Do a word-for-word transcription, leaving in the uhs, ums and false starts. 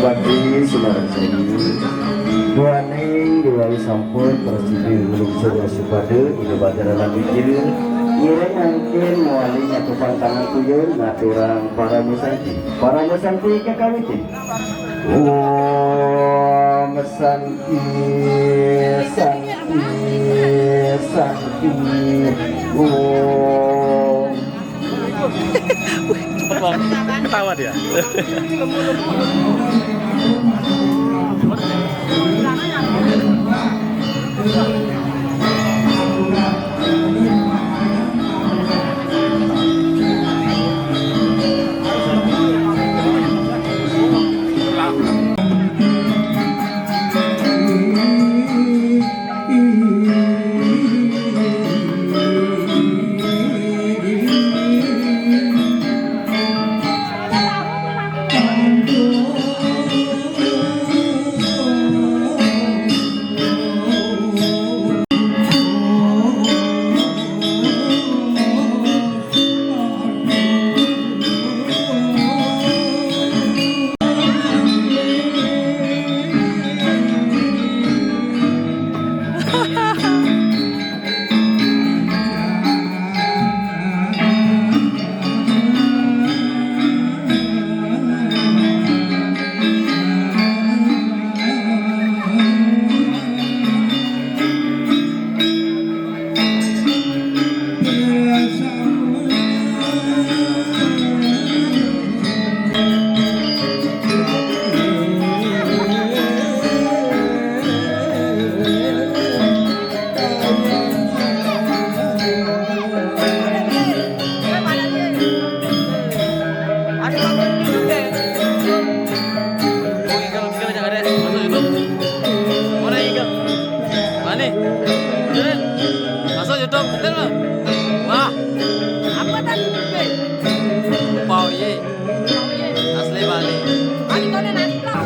Bakti Sumarajani. Duaning diwai sampun prasida nglungsur supada ida badara lan wijil. Ngiring angkin mawali nyatupang tangan tuyun ngaturang parama santi. Parama santi kakawitin. Om Santi, Santi, Santi, Om. Wih, cepet banget. Ketawa dia. Mana Igal? Mana? Jalan. Masuk YouTube, betul, Bang? Wah. Apa tadi? Pau ye. Asli Bali. Bali kau dah nanti lah.